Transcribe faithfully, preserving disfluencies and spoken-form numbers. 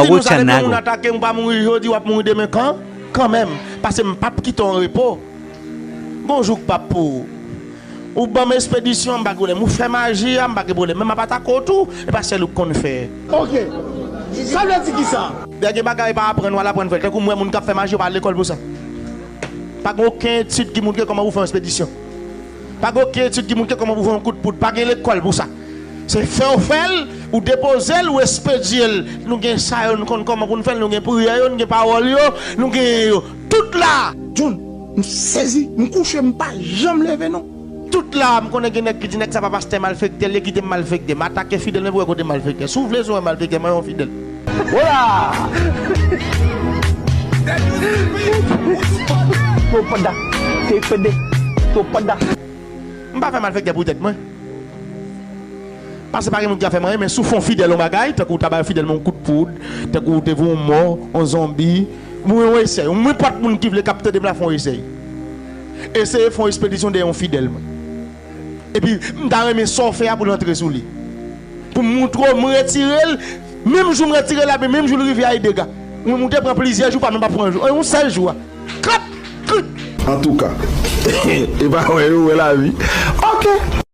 Si nou sa depi yon moun atake m, ou pa mouri jodi, w ap mouri demen kan, kanmenm. Paske m p ap kite w an repo. Gon jou k p ap pou ou. Ou ban m espedisyon, m pa gen pwoblèm. Ou fè maji a, m pa gen pwoblèm. Men m ap atake w tou, e pa sèl ou k konn fè. Ok. Sa vle di kisa? Lè gen bagay pa aprann, w al aprann fè l. Tankou m wè moun k ap fè maji, yo pa al lekòl pou sa. Pa gen okenn etid ki montre kòman pou fè yon espedisyon. Pa gen okenn etid ki montre kòman pou fè yon kout poud. Pa gen lekòl pou sa. Se fè w fè l, ou depoze l, ou espedye l. Nou gen sa yo, nou konn kòman pou n fè l, nou gen priyè yo, nou gen pawòl yo, nou genyen yo. Tout la! John, m sezi, m kouche, m pa janm leve non. Tout la, m konnen gen nèg ki di nèg sa pa pastè malfektè, l ye kite m malfektè. M atake fidèl, men pou wè kote malfektè. Si w vle, si w wè malfektè, mwen yon fidèl. Wola! Topada, te fede, topada. M pa fè malfektè pou tèt mwen. Paske pa gen moun ki ka fè m anyen, men si w fè yon fidèl yon bagay, tankou w ta bay yon fidèl yon kout poud, tankou w te voye yon mò, yon zonbi, mwen yon esèy. Nenpòt moun ki vle k ap tande m la fè yon esèy. Eseye fè yon espedisyon dèyè yon fidèl mwen. Epi, m ta renmen sa w fè a pou l antre sou li. Pou m montre w, m retire l, menm jou m retire l la, epi menm jou l rive a, e dega. Mwen, m te pran plizyè jou, pa menm pa pran jou. Yon sèl jou a. Krap! Krik! Antouka, e pa wè yo wè lavi. Ok.